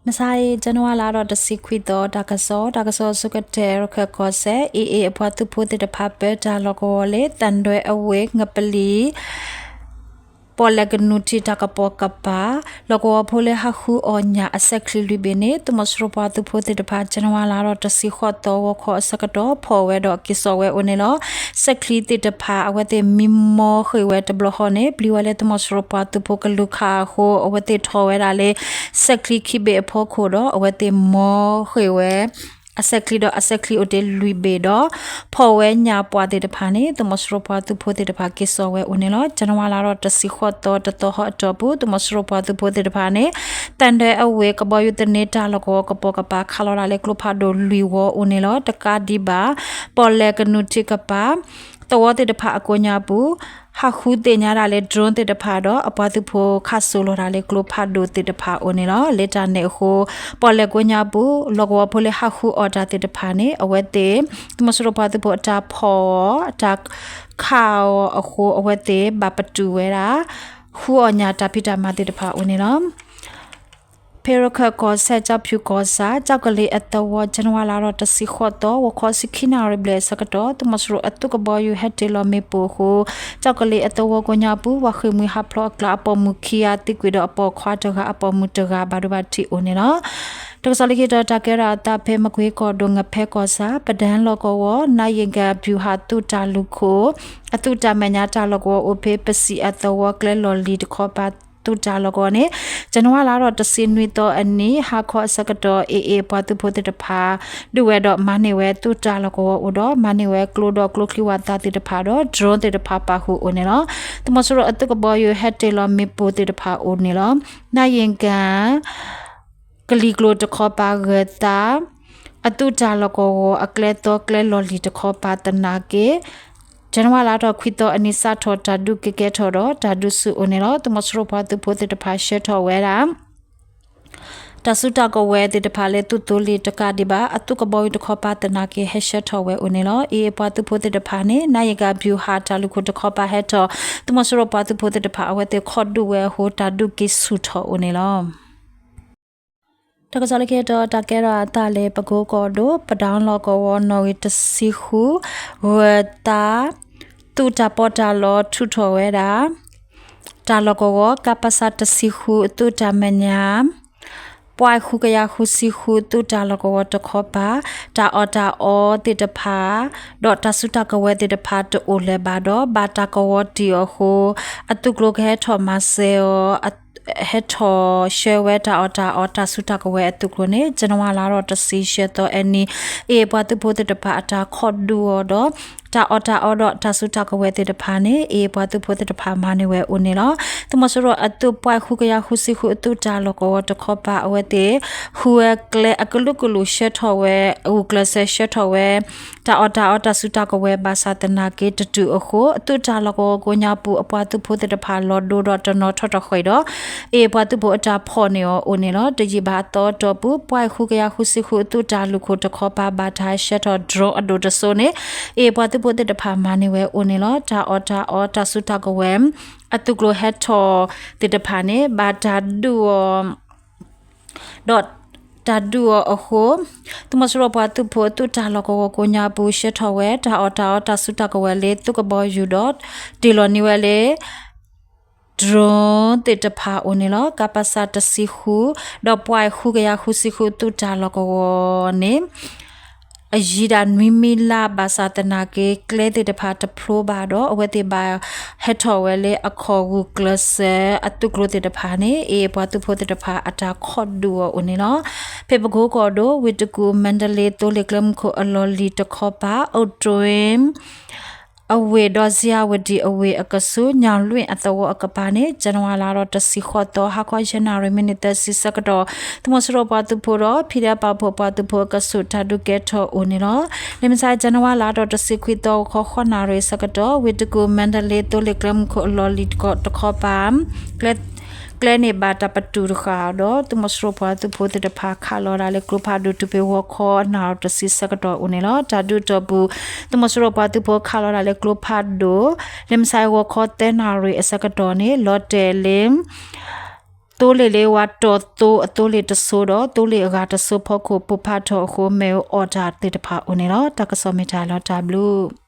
မုၢ်ဆါအံၤ ဇန်နဝါလါဒီးတဆံခွံသီ တၢ်ကစီၣ်, တၢ်ကစီၣ်အဆိကတၢၢ် ရခၢၣ်ကီၢ်စဲၣ် အ့ၣ်အ့ၣ် အပှၤသုးဖိသ့ၣ်တဖၣ် ပၢတၢ်လီၢ်ကဝီၤလၢ သၣ်ဒွဲအဝ့ၢ် ငပလံၤ ပီၣ်လဲၣ်ကနူၤထံးတၢ်ကပိာ်ကပၤ လီၢ်ကဝီၤဖိလၢဟးဃုအီၣ်ညၣ်အဆဲးချံလွံၢ်ဘ့ၣ်န့ၣ် သုးမီၤစိရိၤပှၤသုးဖိသ့ၣ်တဖၣ် ဇန်နဝါလါဒီးတဆံဃိးသီ ဂီၤခီအဆၢကတီၢ် ဖီၣ်ဝဲဒီးက့ၤစိာ်ဝဲအိၣ်န့ၣ်လီၤ. ဆဲးချံသ့ၣ်တဖၣ် အဝဲသ့ၣ်မံမီၢ်ဃ့ၢ်ဝဲတဘျီဃီန့ၣ် ပျံၤဝဲလၢသုးမီၤစိရိၤပှၤသုးဖိကလူးခးအဃိ အဝဲသ့ၣ်ထီၣ်ဝဲဒၣ်လၢ ဆဲးချံခံဘ့ၣ်အဖီခိၣ်ဒီး အဝဲသ့ၣ်မီၢ်ဃ့ၢ်ဝဲ အဆဲးချံဒီးအဆဲးချံအိၣ်တ့ၢ်လွံၢ်ဘ့ၣ်ဒီး ဖီၣ်ဝဲညၣ်ပှၢ်သ့ၣ်တဖၣ်န့ၣ် သုးမီၤစိရိၤပှၤသုးဖိသ့ၣ်တဖၣ် က့ၤစိာ်ဝဲအိၣ်န့ၣ်လီၤ. ဇန်နဝါလါဒီးတဆံဃိးသီ တသီဟီအတီၢ်ပူၤ သုးမီၤစိရိၤပှၤသုးဖိသ့ၣ်တဖၣ်န့ၣ် သၣ်ဒွဲအဝ့ၢ် ကဘီယူၤသန့တၢ်လီၢ်ကဝီၤကပိာ်ကပၤ ခးလီၤဒၣ်လၢကျိဖးဒိၣ်လွံၢ်ဝီအိၣ်န့ၣ်လီၤ. တကးဒံးဘၣ် ပီၣ်လဲၣ်ကနူၤထံးကပၤ သဝီသ့ၣ်တဖၣ်အကိးညါပူၤ ဟးဃုသ့ၣ်ညါဒၣ်လၢ drone သ့ၣ်တဖၣ်ဒီး အပှၤသုးဖိခးစိာ်လီၤဒၣ်လၢကျိဖးဒိၣ်သ့ၣ်တဖၣ်အိၣ်န့ၣ်လီၤ. လၢတၢ်န့ၣ်အဃိ ပီၣ်လဲၣ်ကိးညါပူၤ လီၢ်ကဝီၤဖိလၢဟးဃုအီၣ်တၢ်သ့ၣ်တဖၣ်န့ၣ် အဝဲသ့ၣ် သုးမီၤစိရိၤပှၤသုးဖိအတၢ်ဖီၣ်အီၤ အတၢ်ခးအီၤအဃိ အဝဲသ့ၣ်ဘၣ်ပတုာ်ဝဲဒၣ် ဃုအီၣ်ညၣ်တၢ်ဖံးတၢ်မၤသ့ၣ်တဖၣ်အိၣ်န့ၣ်လီၤ. ဖဲရခၢၣ်ကီၢ်စဲၣ် ကၠီၣ်ဖၠူၣ်ကီၢ်ဆၣ် ကၠီၣ်ကလ့အသဝီ ဇန်နဝါလါဒီးတဆံဃိးသီ ဂီၤခီဆံခံနၣ်ရံၣ်ဘျဲၣ်အဆၢကတီၢ် သုးမီၤစိရိၤအသုးကဘီယူၤဟဲတ့ၢ်လီၤမ့ၣ်ပိၢ်အဃိ ကၠီၣ်ကလ့အသဝီကိးညါပူၤ ပှၤဃ့ၢ်မှံဟးဖျိးအကျါ အပိာ်မုၣ်ခံဂၤသံကွံာ်ဒီး အပိာ်ခွါတဂၤ အပိာ်မုၣ်တဂၤဘၣ်ဒိဘၣ်ထံးအိၣ်န့ၣ်လီၤ. တၢ်ကစီၣ်လၢခံတီၤ တၢ်ကဲထီၣ်အသးဖဲမကွ့ကီၢ်ဒိၣ် ငဖဲကီၢ်ဆၣ် ပဒၢလီၢ်ကဝီၤ နါယံၤကၣ် ဗျူဟာ သုးတၢ်လူၢ်ခိၣ် အသုးတၢ်မဲာ်ညါတၢ်လီၢ်ကဝီၤအိၣ်ဖဲ ပစံးအသဝီကျဲလီၢ်လံၤတခီပၤ သုးတၢ်လီၢ်ကဝီၤန့ၣ် ဇန်နဝါလါဒီးတဆံနွံသီအနံၤ ဟါခီအဆၢကတီၢ် အ့ၣ်အ့ၣ် ပှၤသုးဖိသ့ၣ်တဖၣ် ဒုးဝဲဒီးမၤန့ၢ်ဝဲသုးတၢ်လီၢ်ကဝီၤအိၣ်ဒီး မၤန့ၢ်ဝဲကျိဒီးကျိချံဝၣ်သၣ်သ့ၣ်တဖၣ်ဒီး drone သ့ၣ်တဖၣ်ပာ်ဃုာ်အိၣ်န့ၣ်လီၤ. သုးမီၤစိရိၤအသုးကဘီယူၤဟဲတ့ၢ်လီၤမ့ၣ်ပိၢ်သ့ၣ်တဖၣ်အိၣ်န့ၣ်လီၤ. နါယံၤကၣ် ကလံၤကျိၤတခီပၤဂၢၢ်သး အသုးတၢ်လီၢ်ကဝီၤအကျဲသီကျဲလီၢ်လံၤတခီပၤသနာ်က့ ဇန်နဝါလါထီၣ်ခွံသီအနံၤ စးထီၣ်တၢ်ဒုးက့ၤကဲထီၣ်ဒီး တၢ်ဒုးဆူၣ်အိၣ်န့ၣ်လီၤ. သုးမီၤစိရိၤပှၤသုးဖိသ့ၣ်တဖၣ်ဆှၢထီၣ်ဝဲဒၣ် တၢ်စုတၢ်ကဝဲၤသ့ၣ်တဖၣ်လၢသုးသိလ့ၣ်တကးဒံးဘၣ် အသုးကဘီယူၤတခီပၤသနာ်က့ ဟဲဆှၢထီၣ်ဝဲအိၣ်န့ၣ်လီၤ. အ့ၣ်အ့ၣ် ပှၤသုးဖိသ့ၣ်တဖၣ်န့ၣ် နါယံၤကၣ် ဗျူဟာ တၢ်လူၢ်ခိၣ်တခီပၤဟဲထီၣ် သုးမီၤစိရိၤပှၤသုးဖိသ့ၣ်တဖၣ် အဝဲသ့ၣ်ခီၣ်ဒုးဝဲအဃိ တၢ်ဒုးက့ၤဆူၣ်ထီၣ်အိၣ်န့ၣ်လီၤ. တၢ်ကစီၣ်လၢခံတီၤ တၢ်ကဲထီၣ်အသးလၢပကိကီၢ်ဒိၣ် ပဒၢလီၢ်ကဝီၤ နီၣ်ဂံၢ်တဆံဃု ဂၢၢ်သး သုးတၢ်ပီးတၢ်လီထုးထီၣ်ဝဲဒၣ် တၢ်လီၢ်ကဝီၤ ကပစ တဆံဃု အသုးတၢ်မဲာ်ညါ ပွဲၢ်ဃုကယၤဃုဆံဃု သုးတၢ်လီၢ်ကဝီၤတခီပၤ တၢ်အီၣ်တၢ်အီသ့ၣ်တဖၣ် ဒီးတၢ်စုတၢ်ကဝဲၤသ့ၣ်တဖၣ်တအိၣ်လၢၤဘၣ်ဒီး ဘၣ်တၢ်ကဝီၤတံၢ်အီၤအဃိ အသုးကျိၤကဟဲထီၣ်မၤစၢၤအီၤ ဟဲထီၣ်ဆှၢဝဲတၢ်အီၣ်တၢ်အီတၢ်စုတၢ်ကဝဲၤအသုးကျိၤန့ၣ် ဇန်နဝါလါထီၣ်တဆံယဲၢ်သီအနံၤ အ့ၣ်အ့ၣ် ပှၤသုးဖိသ့ၣ်တဖၣ်အတၢ်ခီၣ်ဒုးအီၤဒီး တၢ်အီၣ်တၢ်အီဒီးတၢ်စုတၢ်ကဝဲၤသ့ၣ်တဖၣ်န့ၣ် အ့ၣ်အ့ၣ် ပှၤသုးဖိသ့ၣ်တဖၣ်မၤန့ၢ်ဝဲအိၣ်န့ၣ်လီၤ. သုးမီၤစိရိၤအသုး ပွဲၢ်ဃုကယၤဃုဆံဃု အသုးတၢ်လီၢ်ကဝီၤတခီပၤ အဝဲသ့ၣ် ဃုဝဲကျဲအကလုာ်ကလုာ်ဆှၢထီၣ်ဝဲ ဂုာ်ကျဲးစၢးဆှၢထီၣ်ဝဲ တၢ်အီၣ်တၢ်အီတၢ်စုတၢ်ကဝဲၤဘၣ်ဆၣ်သနာ်က့ တတုၤအဃိ အသုးတၢ်လီၢ်ကဝီၤကိးညါပူၤ အပှၤသုးဖိသ့ၣ်တဖၣ်လီၤဒိဒီးတနီၤထီၣ်ထီၣ်ဃီဒီး အ့ၣ်အ့ၣ် ပှၤသုးဖိအတၢ်ဖီၣ်န့ၢ်အီၤအိၣ်န့ၣ်လီၤ. တယံာ်ဘၣ်အသီအတီၢ်ပူၤ ပွဲၢ်ဃုကယၤဃုဆံဃု အသုးတၢ်လူၢ်ခိၣ်တခီပၤ ဘၣ်တၢ်ဟဲဆှၢထီၣ် drone အဒိၣ်တစိန့ၣ် အ့ၣ်အ့ၣ် ပှၤသုးဖိသ့ၣ်တဖၣ်မၤန့ၢ်ဝဲအိၣ်န့ၣ်လီၤ. တၢ်အီၣ်တၢ်အီတၢ်စုတၢ်ကဝဲၤ အသုးကျိၤဟဲထီၣ်သ့ၣ်တဖၣ်န့ၣ် ဘၣ်တၢ်ဒုးအီၤ ဒီးတၢ်ဒုးအီၤအဃိ သုးမီၤစိရိၤပှၤသုးဖိအသုးတၢ်လီၢ်ကဝီၤကိးညါပူၤ ဆှၢထီၣ်ဝဲ တၢ်အီၣ်တၢ်အီတၢ်စုတၢ်ကဝဲၤလၢသုးကဘီယူၤဒီး တ့ၢ်လီၤန့ၢ်ဝဲလၢ drone သ့ၣ်တဖၣ်အိၣ်န့ၣ်လီၤ. ကပစ တဆံဃု ဒီး ပွဲၢ်ဃုကယၤဃုဆံဃု သုးတၢ်လီၢ်ကဝီၤန့ၣ် အယံၤဒၣ်နွံမံလါဘၣ်ဆၣ်သနာ်က့ ကျဲသ့ၣ်တဖၣ်တဖျိဘၣ်ဒီး အဝဲသ့ၣ်ဘၣ်ဟဲထီၣ်ဝဲလၢအခီၣ်ဂုာ်ကျဲးစၢးအသုးကျိၤသ့ၣ်တဖၣ်န့ၣ် အ့ၣ်အ့ၣ် ပှၤသုးဖိသ့ၣ်တဖၣ်အတၢ်ခီၣ်ဒုးအီၤအိၣ်န့ၣ်လီၤ. ဖဲပကိကီၢ်ဒိၣ် ဝ့ၢ်တကူၣ် မါဒလ့ သိလ့ၣ်ကျဲမုၢ်ခိၣ်အလီၢ်လံၤတခီပၤ အိၣ်တြ့ၣ် အဝ့ၢ်ဒီး စယါဝတံၣ်အဝ့ၢ်အကဆူး ညၣ်လွံၢ်အသဝီအကပၤန့ၣ် ဇန်နဝါလါဒီးတဆံဃိးသီ ဟါခီယဲၢ်နၣ်ရံၣ် မံးနံးသၢဆံဆၢကတီၢ် သုးမီၤစိရိၤပှၤသုးဖိဒီး ဖံဒဲပာ်ဖှိၣ်ပှၤသုးဖိအကဆူး တၢ်ဒုးကဲထီၣ်အိၣ်န့ၣ်လီၤ. လၢမုၢ်ဆါ ဇန်နဝါလါဒီးတဆံခွံသီ ဂီၤခီဃိးနၣ်ရံၣ်အဆၢကတီၢ် ဝ့ၢ်တကူၣ် မါဒလ့ သိလ့ၣ်ကျဲမုၢ်ခိၣ်အလီၢ်လံၤတခီပၤ ကျဲန့ၣ်ဘၣ်တၢ်ပတုာ်တဃာ်ဒီး သုးမီၤစိရိၤပှၤသုးဖိသ့ၣ်တဖၣ်ခးလီၤဒၣ်လၢကျိဖးဒိၣ်တုၤဖဲဂီၤခီနၣ်ရံၣ်တဆံဆၢကတီၢ်အိၣ်န့ၣ်လီၤ. တၢ်ဒုးအတီၢ်ပူၤ သုးမီၤစိရိၤပှၤသုးဖိခးလီၤဒၣ်လၢကျိဖးဒိၣ် လၢမုၢ်ဆါဂီၤခီသၢနၣ်ရံၣ်အဆၢကတီၢ်န့ၣ် လီၤတဲာ်လၢ သိလ့ၣ်လၢဝၤတီၢ်သိအသိလ့ၣ်တစိၤဒီး သိလ့ၣ်အဂၤတစိၤဖီခိၣ် ပိၢ်ဖးထီၣ်အဃိ မ့ၣ်အူအီၣ်တၢ်သ့ၣ်တဖၣ်အိၣ်န့ၣ်လီၤ. တၢ်ကစီၣ်မ့ၢ်တၢ်လီၤတၢ်ဘျုး